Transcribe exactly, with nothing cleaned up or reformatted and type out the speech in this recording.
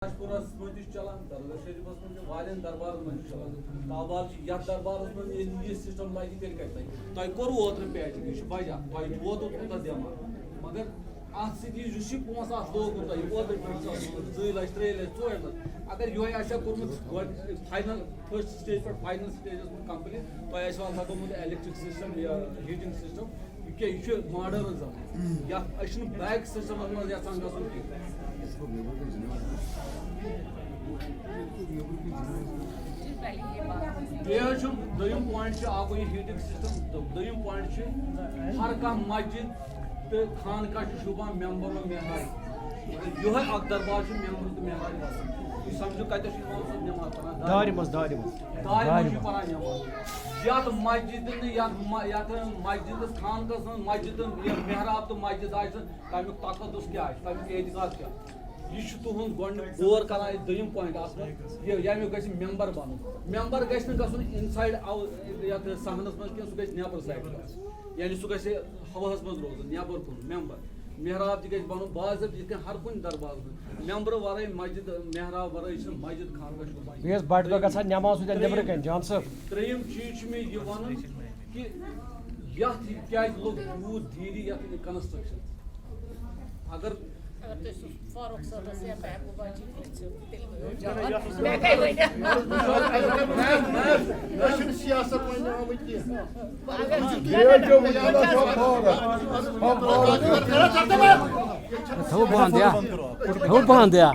راجپورس منٛز تہِ چھُ چلان، درگاہ شریفس منٛز چھُ، واریاہن دربارن منٛز چھُ چلان۔ تابال چھُ یتھ دربارس منٛز، ییٚلہِ یہِ سسٹم لگہِ، تیٚلہِ کتہِ لگہِ؟ تۄہہِ کوٚروٕ اوترٕ پیچ، یہِ چھُ وجہ، تۄہہِ ووتوٕ کوٗتاہ دٮ۪ماغ؟ مگر اتھ سۭتۍ یُس یہِ پونٛسہٕ اتھ لوگمُت تۄہہِ، یہِ اوترٕ پٮ۪ٹھ چھُ آسان زٕے لچھ، ترٛےٚ لچھ، ژورِ لچھ، اگر یِہوٚے آسہِ ہا کوٚرمُت گۄڈٕ فاینل، فرسٹ سٹیج پٮ۪ٹھ فاینل سٹیجس منٛز کمپلیٹ، تۄہہِ آسہِ ہا لگومُت الیکٹرک سسٹم یا ہیٹنگ سسٹم، یہِ کیٛاہ، یہِ چھُ ماڈٲرٕن زمانہٕ۔ یتھ، أسۍ چھِنہٕ بیک سسٹمس منٛز یژھان گژھُن کینٛہہ۔ بیٚیہِ حظ چھُ دوٚیِم پوینٹ چھُ اکھ گوٚو یہِ ہیٹنگ سسٹم، تہٕ دوٚیِم پوینٹ چھُ ہر کانٛہہ مسجد تہٕ خانقاہ چھُ شوٗبان ممبر و محراب۔ یِہوٚے اکھ دربار چھُ ممبر تہٕ محراب وَسان۔ تُہۍ سمجھِو کتٮ۪تھ چھُ امام صٲب نٮ۪ماز پران؟ دارِ منٛز، دارِ منٛز۔ دارِ منٛز چھُ پران نٮ۪ماز۔ یتھ مسجد نہٕ، یتھ م-، یتھ مسجد خانقاہس منٛز مسجد تہٕ یہِ محراب تہٕ مسجد آسہِ، تمیُک تقدس کیٛاہ آسہِ، تمیُک اعتقاد کیٛاہ؟ یہِ چھُ تُہُنٛد گۄڈٕنیُک غور کران یہِ دوٚیِم پوینٹ اَتھ منٛز، یہِ ییٚمیُک گژھِ ممبر بَنُن۔ ممبر گژھِ نہٕ گژھُن اِنسایڈ آو-، یَتھ صحنَس منٛز کینٛہہ، سُہ گژھِ نٮ۪برٕ سایڈٕ گژھُن۔ یعنی سُہ گژھِ ہواہَس منٛز روزُن، نٮ۪بر کُن ممبر۔ محراب تہِ گژھِ بَنُن باضٲبطہٕ، یِتھ کٔنۍ ہر کُنہِ دربارَس منٛز۔ ممبرٕ وَرٲے مسجد، محراب وَرٲے چھِنہٕ مسجد خانقاہ شوٗبان۔ بیٚیہِ ٲس بَٹہٕ دۄہ گژھان نٮ۪ماز سۭتۍ نیٚبرٕ کَنہِ، جان صٲب۔ ترٛیٚیِم چیٖز چھُ مےٚ یہِ وَنُن کہِ یَتھ کیٛازِ لوٚگ یوٗت دیٖری یَتھ کنسٹرکشن؟ اگر اگر تُہۍ سُہ فاروق صٲبس یا محبوبہ جی پرٛژھِو، تیٚلہِ ؤنِو جواب۔ مےٚ کَتہِ ؤنِو؟ أسۍ چھِنہٕ سیاست وۄنۍ آمٕتۍ کینٛہہ۔ اگر یہِ حظ چھُ وٕنکیٚنَس ہۄپھ ہٲرَتھ۔ ہۄپھ ہٲرَتھ۔ تھاو بنٛد یا۔ تھاو بنٛد یا۔